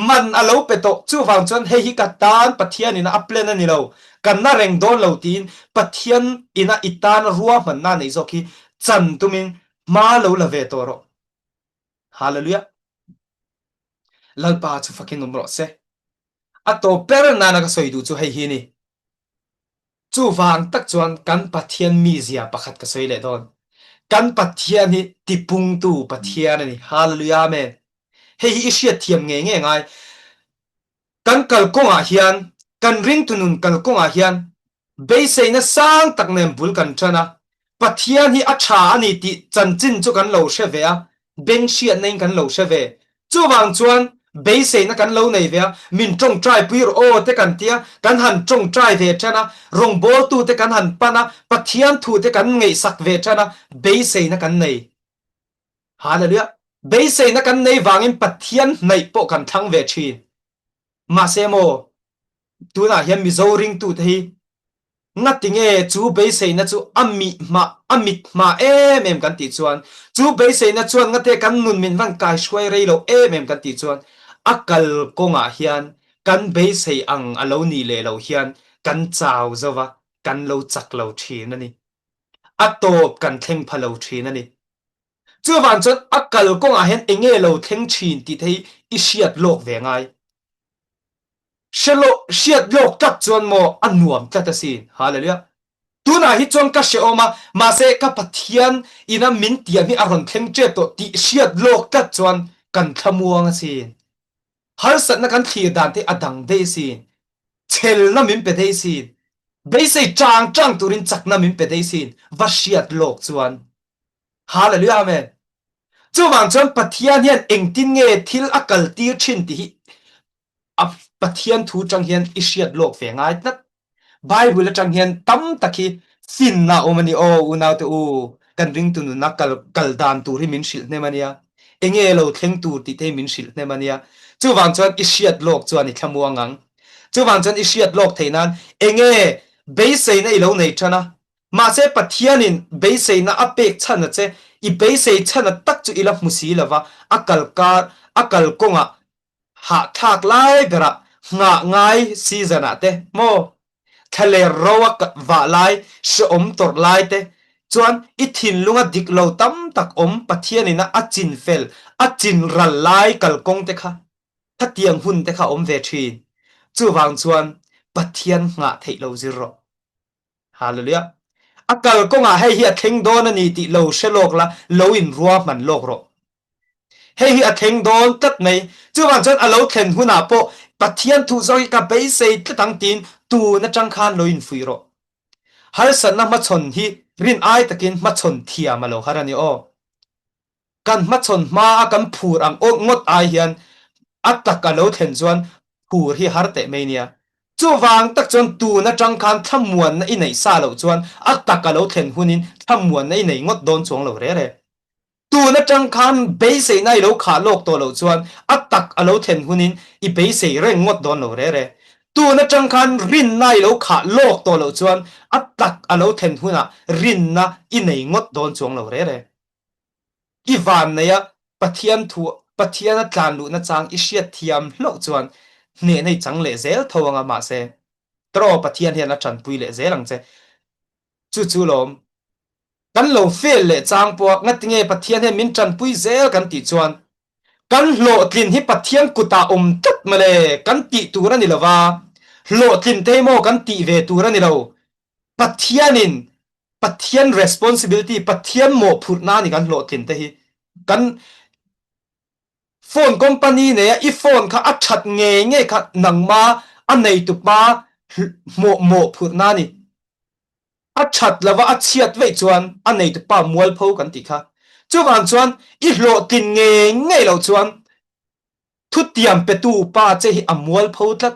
Man a lo pe tawh. Chuvang chuan hei hi ka tan Pathian ina a plan a ni lo, ka na reng dawn lo tiin Pathian ina i tan ruahmanna neih zawk hi chan tumin hma lo la ve tawh rawh. Hallelujah. Lalpa chu fakin awm rawh se. A tawp ber nana ka sawi duh chu hei hi ni. Chuvang tak chuan kan Pathian mizia pakhat ka sawi leh dawn. Kan Pathian hi tipungtu Pathian a ni. Hallelujah Amen. Hei hi i hriatthiam ngei ngei ngai. Kan kalkawngah hian, kan ringtu nun kalkawngah hian beiseina sang tak nen bul kan ṭan a. Pathian hi a ṭha a ni tih chanchin chu kan lo hre ve a, beng hriatna in kan lo hre ve. Chuvang chuan beiseina kan lo nei ve a, min ṭawngṭai pui rawh aw te kan tia, kan han ṭawngṭai ve ṭan a, rawngbawltu te kan han pan a, Pathian thu te kan ngaihsak ve ṭan a, beiseina kan nei. Hallelujah! Beiseina kan nei vangin Pathian hnaih pawh kan thlang ve ṭhin. Mahse maw, tunah hian Mizo ringtute hi ngatinge chu beiseina chu a mihma a mithma em em kan tih chuan, chu beiseina chuan ngate kan nun min van kaihruai rei lo em em kan tih chuan, a kal kawngah hian kan beisei ang a lo nih leh lo hian kan chau zo va, kan lo chak lo ṭhin a ni. A tawp kan thleng pha lo ṭhin a ni. Chuvang chuan a kal kawngah hian enge lo thleng thin tih te hi i hriat lawk ve ngai. Hriat lawk tlat chuan maw a nuam tlat asin. Hallelujah. Tunah hi chuan ka hrehawm a, mahse ka Pathian ina min tiam hi a rawn thleng ṭep tawh tih hriat lawk tlat chuan kan thlamuang asin. Harsatna kan thlir dan te a dang daih asin. Chelna min pe daih asin. Beisei ṭang ṭang turin chakna min pe daih asin. Va hriat lawk chuan. Hallelujah Amen. Chuvang chuan Pathian hian engtin nge thil a kal tir thin tih hi a Pathian thu tang hian i hriat lawk ve ngai tlat. Bible atang hian tam tak hi finna awm a ni aw unaute u kan ringtu nuna kal kal dan tur hi min hrilh hnem a nia. Enge lo thleng tur tih te hi min hrilh hnem a nia. Chuvang chuan i hriat lawk chuan i thlamuang ang. Chuvang chuan i hriat lawk theih nan enge beiseina i lo nei tan a Mahse Pathianin beiseina a pek chhan a che, i beisei chhan a tak chu i la hmu si lova, a kal kar, a kal kawngah hahthlak lai berah nghah ngai season ah te maw, thlaler ro a vah lai, hrehawm tawrh lai te chuan i thinlunga dik lo tam tak awm Pathianin a a chin fel, a chin ral lai kalkawng te kha, khatiang hun te kha awm ve thin. Chuvang chuan Pathian nghah theih lo zir rawh. Hallelujah. A kal kawngah hei hi a thleng dawn a ni tih lo hre lawk la, lo in ruahman lawk rawh. Hei hi a thleng dawn tlat mai. Chuvang chuan a lo thlen hunah pawh Pathian thu zawk hi ka beisei tlat ang tiin tun atang khan lo in fuih rawh. Harsatna hmachhawn hi rin ai takin hmachhawn thiam a lo har a ni aw. Kan hmachhawn hma a kan phur ang awk ngawt ai hian a tak a lo thlen chuan phur hi har teh mai nia. Chuvang tak chuan tun atang khan thlamuanna i neih sa loh chuan a tak a lo thlen hunin thlamuanna i nei ngawt dawn chuang lo re re. Tun atang khan beiseina i lo khah lawk tawh loh chuan a tak a lo thlen hunin i beisei reng ngawt dawn lo re re. Tun atang khan rinna i lo khah lawk tawh loh chuan a tak a lo thlen hunah rinna i nei ngawt dawn chuang lo re re. I van nei a, Pathian thu Pathian a tlan luhna chang i hriat thiam hlauh chuan hnehna i chang leh zel tho anga mahse tawraw Pathian hian a tanpui leh zel ang che. Chu chu lawm kan lo fail leh chang pawh ngatinge Pathian hian min tanpui zel kan tih chuan kan hlawhtlin hi Pathian kutah awm tlat mawle kan tih tur a ni lova, hlawhtlin te hi maw kan tih ve tur a ni lo. Pathianin Pathian responsibility, Pathian mawhphurhna ni kan hlawhtlin te hi kan phone company nei a i phone kha a that ngei ngei kha nangma a neitupa mawh mawhphurhna ni. A that lova a chhiat veih chuan a neitupa mualpho kan tih kha. Chuvang chuan i hlawhtlin ngei ngei loh chuan thutiam petu pa che hi a mualpho tlat.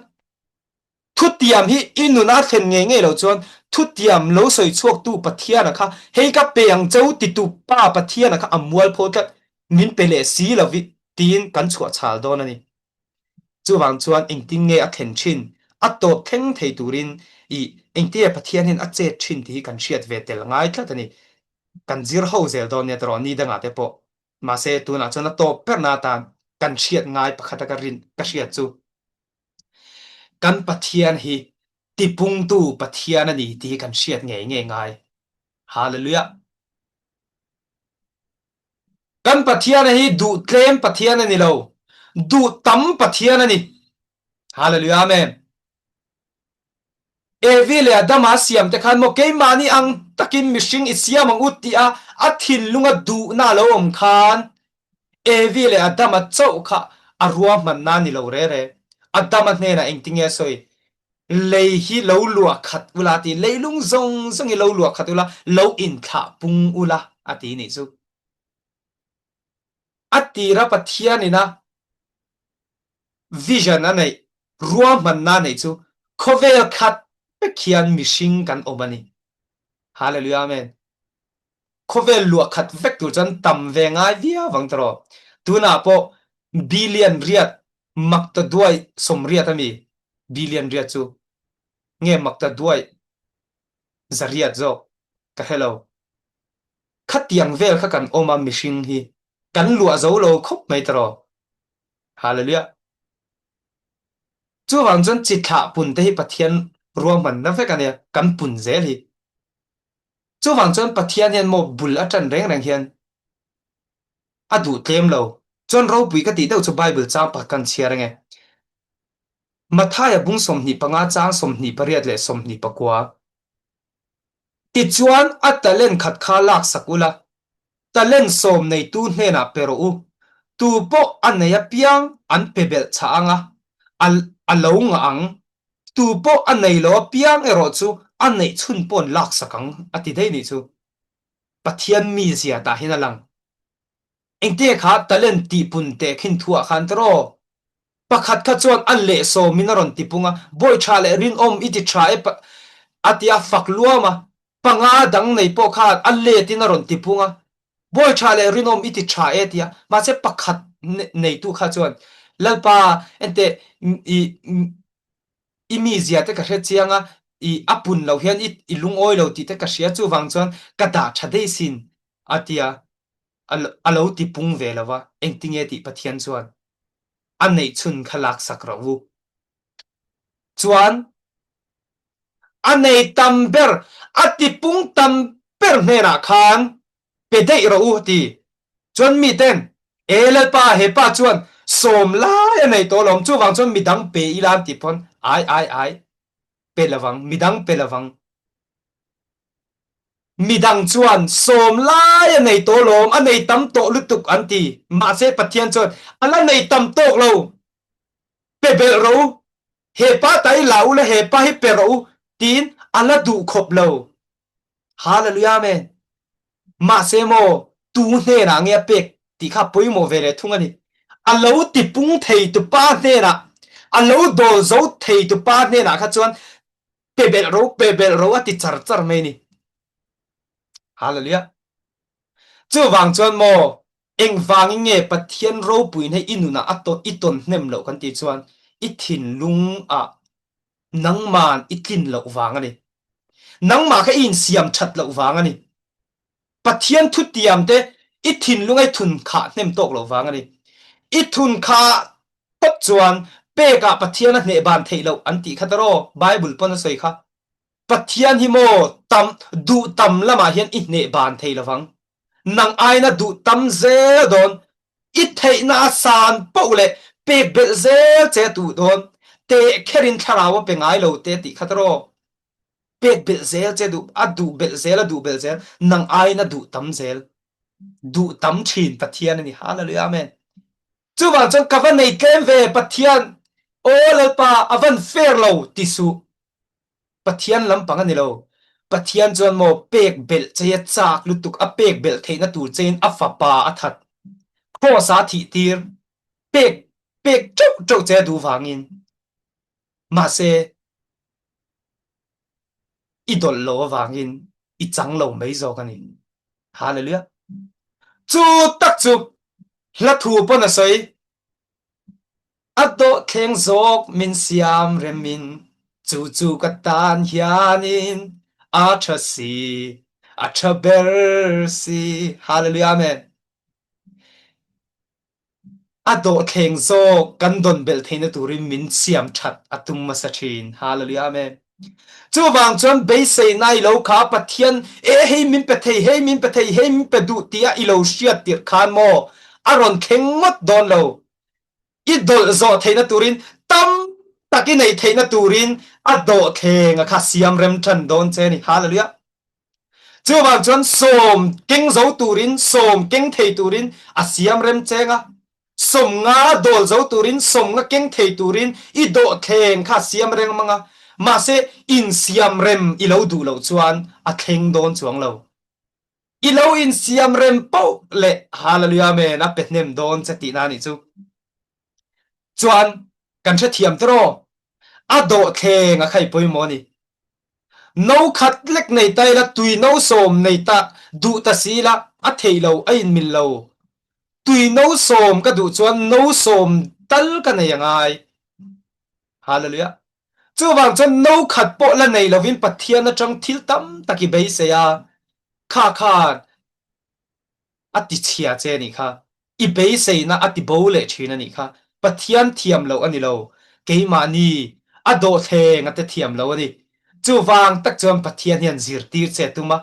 Thutiam hi i nuna thlen ngei ngei lo chuan thutiam lo sawi chhuaktu Pathiana kha hei ka pe ang cheu titu Pa Pathiana kha a mualpho tlat min pe leh si lo tiin kan chhuah chhal dawn a ni. Chuvang chuan engtin nge a thlen thin, a tawp thleng thei turin i engtin nge Pathian hian a chet thin tih hi kan hriat ve tel ngai tlat a ni. Kan zir ho zel dawn nia tawh ni dangah te pawh. Mahse tunah chuan a tawp berna atan kan hriat ngai pakhata ka rin ka hriat chu kan Pathian hi tipungtu Pathian a ni tih hi kan hriat ngei ngei ngai. Hallelujah! Kan Pathian hi duh tlem Pathian a ni lo, duh tam Pathian a ni. Hallelujah Amen. Evi leh Adama siam te khan maw keimahni ang takin mihring i siam ang u tia a thinlunga duhna a lo awm khan Evi leh Adama chauh kha a ruahmanna a ni lo re re. Adama hnenah engtinge a sawi? Lei hi lo luah khat ula a ti. Leilung zawng zawng hi lo luah khat ula, lo inthlah pung ula a ti nih chu. A tira Pathianin a vision a neih, ruahmanna a neih chu khawvel khat vek hian mihring kan awm a ni. Hallelujah Amen. Khawvel luah khat vek tur chuan tam ve ngai viau vang tawh. Tunah pawh billion riat makta duai 80 a mi billion riat chu nge makta duai 100 zawk ka hre lo. Khatiang vel kha kan awm a mihring hi kan luah zo lo khawp mai tawh. Hallelujah. Chuvang chuan chi thlah pun te hi Pathian ruahmanna vek a nia, kan pun zel hi. Chuvang chuan Pathian hian maw bul a ṭan reng reng hian a duh tlem lo. Chuan ropui ka tih deuh chu Bible chang pakhat kan chhiar ange. Mathaia bung 25 chang 28 leh 29. Tichuan a talent khat kha laksak ula, talent sawm neitu hnenah pe rawh u. Tu pawh a nei apiang an pe belh chah anga, a a lo ngah ang. Tu pawh a nei lo apiang erawh chu a neih chhun paw'n laksak ang, a ti daih nih chu. Pathian mizia tah hian a lang. Engte kha talent tihpun teh khin thuah khan tawh. Pakhat kha chuan a leh sawmin a rawn tipung a, Bawi tha leh rinawm i ti tha e a ti a fak luam a. Panga dang nei pawh khan a letin a rawn tipung a, Bawi tha leh rinawm i ti tha e a ti a. Mahse pakhat neitu kha chuan, Lalpa, enteh i i mizia te ka hre chiang a, i a pun loh hian i i lungawi lo tih te ka hria, chuvang chuan ka dah tha daih sin a ti a. A lo ti pung ve lo va, engtinge tih Pathian chuan a neihchhun kha laksak rawh u. Chuan a nei tam ber, a ti pung tam ber hnenah khan pe daih rawh u a ti. Chuan miten, E Lalpa, he pa chuan sawm lai a nei tawh alawm, chuvang chuan midang pe ila an ti pawn, ai ai ai, pe lovang, midang pe lovang. Midang chuan sawm lai a nei tawh lawm, a nei tam tawh lutuk an ti. Mahse Pathian chuan a la nei tam tawk lo. Pe belh rawh u, he pa ta hi la u la, he pa hi pe rawh u tiin a la duh khawp lo. Hallelujah Amen. Mahse maw tu hnenah nge a pek tih kha pawimawh ve leh thung a ni. A lo tipung thei tu pa hnenah, a lo dawl zo thei tu pa hnenah kha chuan pe belh ro pe belh ro a ti char char mai ni. Hallelujah. Chuvang chuan maw engvangin nge Pathian ropuiin hei i nunah a tawn i tawn hnem loh kan tih chuan i thinlung ah nangman i tlin loh vang a ni. Nangmah kha i insiam that loh vang a ni. Pathian thutiam te i thinlung a i thun khah hnem tawk loh vang a ni. I thun khah phawt chuan pekah Pathian a hneh ban theih loh an tih kha tawh Bible pawn a sawi kha. Pathian hi maw tam duh tam lamah hian i hneh ban thei lovang. Nang aiin a duh tam zel dawn. I theihna a san poh leh pek belh zel che a tuh dawn. Teh kherin thlarau a pe ngai lo te tih kha tawh pek belh zel che duh a duh belh zel a duh belh zel nang aiin a duh tam zel. Duh tam thin Pathian a ni. Hallelujah Amen. Chuvang chuan ka va nei tlem ve Pathian aw Lalpa a van fair lo ti suh. Pathian lampang a ni lo. Pathian chuan maw pek belh chei a chak lutuk a pek belh theihna tur chein a fapa a that. Cross ah a thih tir. Pek pek teuh teuh che a duh vangin. Mahse. I dawlh lo avangin i chang lo mai zawk a ni. Hallelujah. Chu tak chu hla thu pawn a sawi. A dawhthleng zawk min siam remin chu chu ka tan hianin a tha si, a tha ber si. Hallelujah amen. A dawhthleng zawk kan don belh theihna turin min siam that a tum hmasa thin. Hallelujah amen. Chuvang chuan beiseina i lo kha Pathian e hei min pe thei, hei min pe thei, hei min pe duh tia i lo hriat tirh khan maw a rawn thleng ngawt dawn lo. I dawlh zawh theihna turin tam tak i neih theihna turin a dawhthleng a kha siam rem tan dawn che a ni. Hallelujah. Chuvang chuan sawm keng zo turin, sawm keng thei turin a siam rem cheng a. Sawmnga dawl zo turin, sawmnga keng thei turin i dawhthleng kha a siam reng mang a. Mahse, insiam rem i lo duh loh chuan a thleng dawn chuang lo. I lo insiam rem poh leh Hallelujah Amen a pe hnem dawn che tihna a nih chu. Chuan kan hrethiam tiraw? A dawhthleng a khai pawimawh a ni. No khat lek nei ta ila tui no sawm nei ta duh ta si ila a theih lo a inmil lo. Tui no sawm ka duh chuan no sawm tal ka nei a ngai. Hallelujah. Chuvang chuan no khat pawh la nei lovin Pathian atang thil tam tak i beisei a, kha khan a ti chhia che a nih kha. I beiseina a ti bo leh thin a nih kha. Pathian thiam loh a ni lo, keimahni a dawhthleng a te thiam lo a ni. Chuvang tak chuan Pathian hian zirtir che a tum a,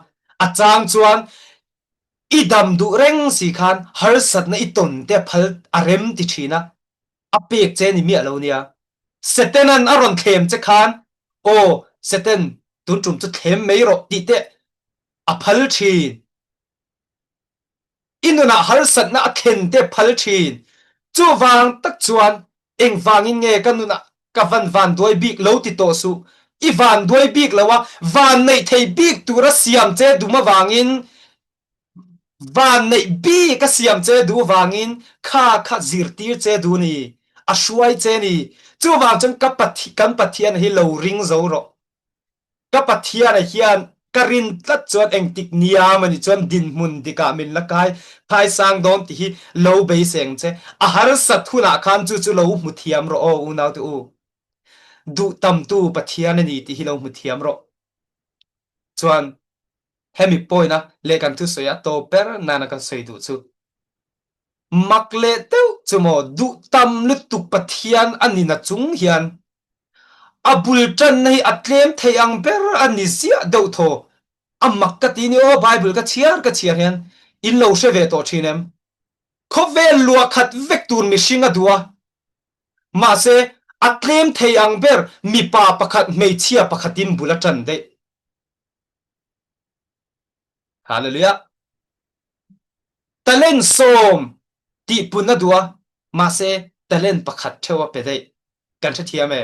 a chang chuan i dam duh reng si khan harsatna i tawn te a phal a rem ti thin a, a pek che ni miah lo nia. Setanan a rawn thlem che khan, Aw Satan, tun tum chu thlem mai rawh tih te a phal thin. I nunah harsatna a thlen te phal thin. Chuvang tak chuan engvangin nge ka nunah ka van vanduai bik lo ti tawh suh. I vanduai bik lo a, van neih thei bik tura siam che dum avangin, van neih bik a siam che duh avangin kha kha zirtir che duh ni, a hruai che ni. Chuvang chuan ka kan Pathian hi lo ring zo rawh. Ka Pathian hian ka rin tlat chuan engtik niam ani chuan dinhmun dikah min la kai phaisang dawn ti hi lo beiseng che. A harsat hunah khan chu chu lo hmu thiam rawh aw unau te u. Duh tamtu Pathian ani ti hi lo hmu thiam rawh. Chuan hemi point a leh kan thusawi a tawp ber nana kan sawi duh chu mak leh deuh chu maw duh tam lutuk Pathian ani na chung hian A bul ṭanna hi a tlem thei ang ber a ni ziah deuh thaw. A mak ka ti ni aw, Bible ka chhiar ka chhiar hian in lo hre ve tawh ṭhin em? Khawvel luah khat vek tur mihring a duh a, mahse a tlem thei ang ber mipa pakhat hmeichhia pakhatin bul a ṭan daih. Hallelujah! Talent sawm tihpun a duh a, mahse talent pakhat ṭheuh a pe daih. Kan hrethiam e.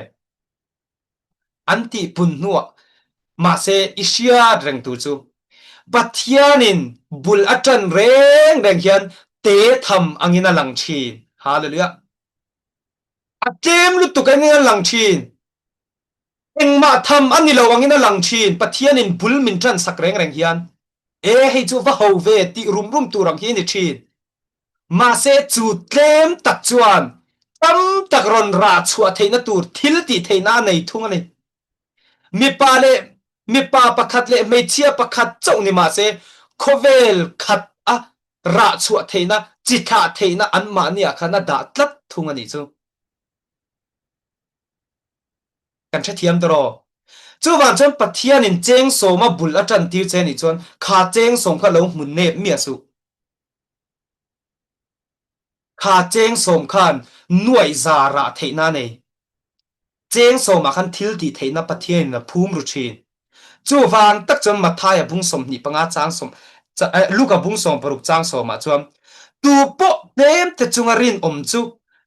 An tihpun hnuah mahse i hriat reng tur chu Pathianin bul a ṭan reng reng hian te tham angin a lang ṭhin. Hallelujah. A tlem lutuk angin a lang ṭhin. Engmah tham a ni lo angin a lang thin. Pathianin bul min ṭan sak reng reng hian, E, hei chu va ho ve tih rum rum tur ang hi a ni thin. Mahse, chu tlem tak chuan tam tak rawn rah chhuah theihna tur thil tih theihna a nei thung a ni. Mipa leh mipa pakhat leh hmeichhia pakhat chauh ni mahse, khawvel khat a rah chhuah theihna, chi thlah theihna anmahni ah khan a dah tlat thung a nih chu. Kan hrethiam tawh. Chuvang chuan Pathianin cheng sawma bul a tan tir che nih chuan kha cheng sawm kha lo hmu nep miah suh. Kha cheng sawm khan nuaih za rah theihna a nei. Cheng sawmah khan thil tih theihna Pathianin a phum ru thin. Chuvang tak chuan Mathaia bung 25 chang sawm Luka bung 60 chang sawmah chuan tu pawh tlemte chunga rinawm chu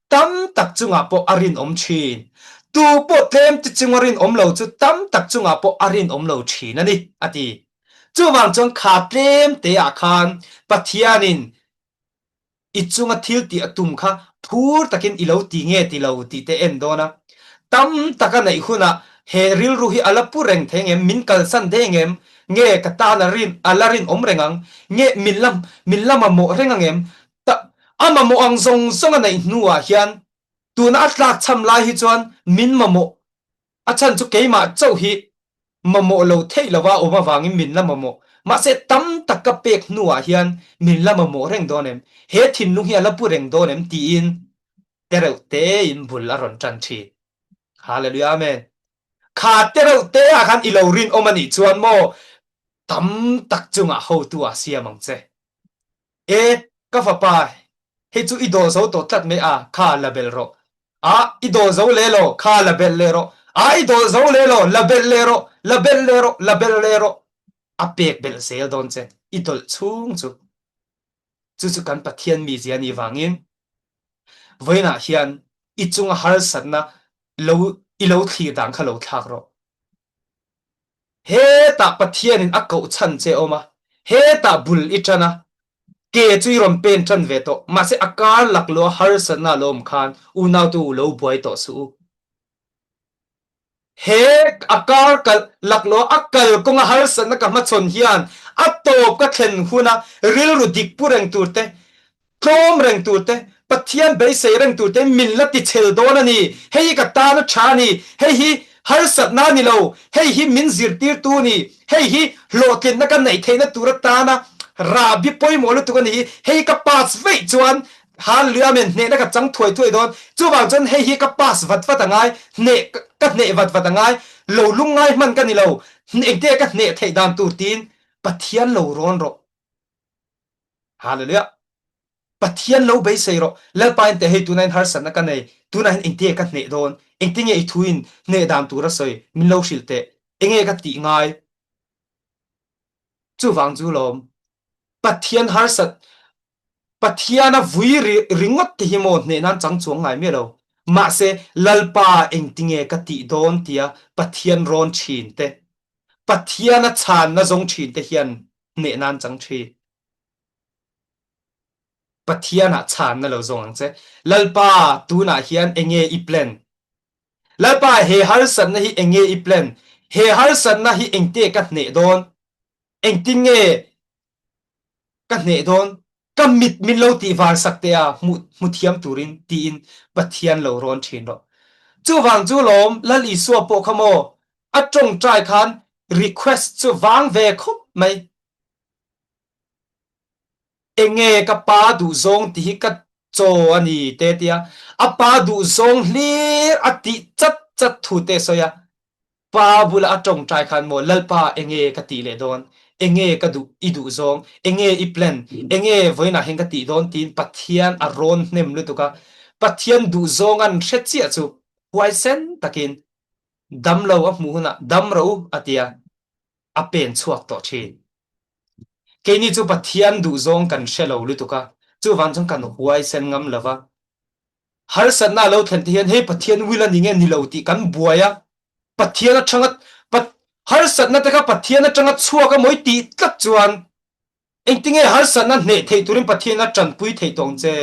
tam tak chungah pawh a rinawm thin. Tu pawh tlemte chunga rinawm lo chu tam tak chungah pawh a rinawm lo thin a ni, a ti. Chuvang chuan kha tlemte ah khan Pathianin i chunga thil tih a tum kha phur takin i lo ti nge ti lo tih te en dawn a. Tam taka neih hunah. He rilru hi a la pu reng thei ngem? Min kalsan thei ngem? Nge ka tan a rin a la rinawm reng ang? Nge min la min la mamawh reng ang em? Ta a mamawh ang zawng zawng a neih hnuah hian tuna a tlakchham lai hi chuan min mamawh a chhan chu keimah chauh hi mamawh lo theih lova awm avangin min la mamawh. Mahse tam tak ka pek hnuah hian min la mamawh reng dawn em? He thinlung hi a la pu reng dawn em? tiin tereuh tein bul a rawn tan thin. Hallelujah Amen. Kha tereuh te ah khan i lo rinawm a nih chuan maw tam tak chungah hotu ah siam ang che. E ka fapa hei chu i daw zo tawh tlat mai a kha la belh rawh. A i daw zo leh lo kha la belh leh rawh. A i daw zo leh lo la belh leh rawh la belh leh rawh la belh leh rawh. A pek belh zel dawn che i dawlh chhung chu. Chu chu kan Pathian mizia nih vangin vawiinah hian i chunga harsatna lo i lo thlir dan kha lo thlak rawh. Hetah Pathianin a koh chhan che awm a, hetah bul i ṭan a, ke chu i rawn pen ṭan ve tawh. Mahse a kar laklawh a harsatna a lo awm khan unaute u lo buai tawh suh u. He a kar kal laklawh a kal kawnga harsatna ka hmachhawn hian a tawp ka thlen huna rilru dik pu reng tur te, tlawm reng tur te, Pathian beisei reng tur te min la ti chhel dawn a ni. Hei hi ka tan a tha a ni. Hei hi harsatna a ni lo. Hei hi min zirtirtu a ni. Hei hi hlawhtlinna ka neih theihna tur atana rahbi pawimawh lutuk a ni. Hei hi ka pass veih chuan Hallelujah Amen hnehna ka chang thuai thuai dawn. Chuvang chuan hei hi ka pass vat vat a ngai, hneh ka hneh vat vat a ngai, lo lungngai hman ka ni lo, engte ka hneh theih dan tur tiin Pathian lo rawn rawh. Hallelujah. Pathian lo beisei rawh. Lalpa in teh hei tunah in harsatna ka nei, tunah hian engte ka hneh dawn, engte nge i thu in hneh dan tur a sawi, min lo hrilh teh, enge ka tih ngai. Chuvang chu lawm Pathian harsat Pathian a vui ringawt te hi maw hneh nan chang chuang ngai miah lo. Mahse Lalpa engtinge ka tih dawn tia Pathian rawn thin te, Pathian a chhanna zawng thin te hian hneh nan chang thin. Pathian ah chhanna lo zawng ang che. Lalpa tunah hian enge i plan? Lalpa he harsatna hi enge i plan? He harsatna hi engte ka hneh dawn? Engtin nge ka hneh dawn? Ka mit min lo tih var sak teh a, hmu hmu thiam turin tiin Pathian lo rawn thin rawh. Chuvang chu lawm Lal Isua pawh kha maw a tawngtai khan request chu vang ve khawp mai. Enge ka pa duhzawng tih hi ka chaw a ni te tia a pa duhzawng hlir a tih chat chat thu te sawi a. Pa bula a tawngtai khan maw Lalpa enge ka tih leh dawn, enge ka duh i duh zawng, enge i plan, enge vawiinah hian ka tih dawn tiin Pathian a rawn hnem lutuk a. Pathian duhzawng an hre chiah chu huaisen takin damlo a hmuh hunah dam rawh u a tia a pen chhuak tawh thin. Keini chu Pathian duhzawng kan hre lo lutuk a, chuvang chuan kan huaisen ngam lo va. Harsatna a lo thlen te hian hei Pathian will a ni nge ni lo tih kan buai a, Pathian atanga harsatna te kha Pathian atanga chhuak a mawi tih tlat chuan engtinge harsatna hneh theih turin Pathian a tanpui theih tawh ang che.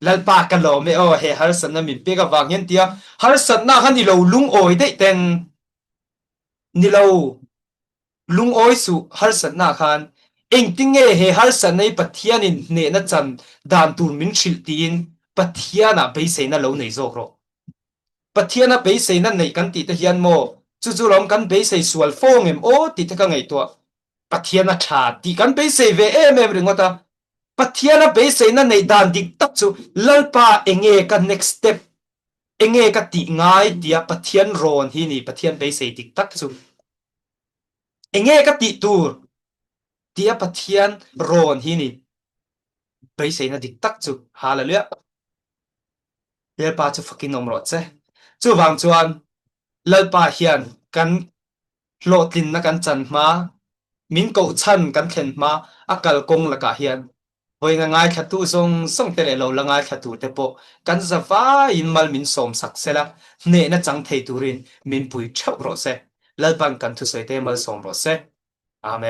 Lalpa ka lawm e aw he harsatna min pek avang hian tia harsatna khan i lo lungawi daih ten ni lo. Lungawi suh harsatna khan engtinge he harsatna hi Pathianin hnehna chan dan tur min hrilh tiin Pathianah beiseina lo nei zawk rawh. Pathiana beiseina neih kan tih te hian maw chu chu lawm kan beisei sual fo ngem aw tih te ka ngaihtuah. Pathiana tha tih kan beisei ve em em ringawt a. Pathiana beiseina neih dan dik tak chu Lalpa enge ka next step enge ka tih ngai tia Pathian rawn hi ni Pathian beisei dik tak chu. Enge ka tih tur tia Pathian rawn hi ni beiseina dik tak chu Hallelujah. Lalpa chu fakin awm rawh che. Chuvang chuan Lalpa hian kan hlawhtlinna kan chan hma, min koh chhan kan thlen hma a kalkawng lakah hian Vawiin a ngaithlatu zawng zawng te leh lo la ngaithlatu te pawh kan zavaiin mal min sawm sak sela, hnehna chang thei turin min pui theuh rawh se. Lalpan kan thusawi te malsawm rawh se. Amen.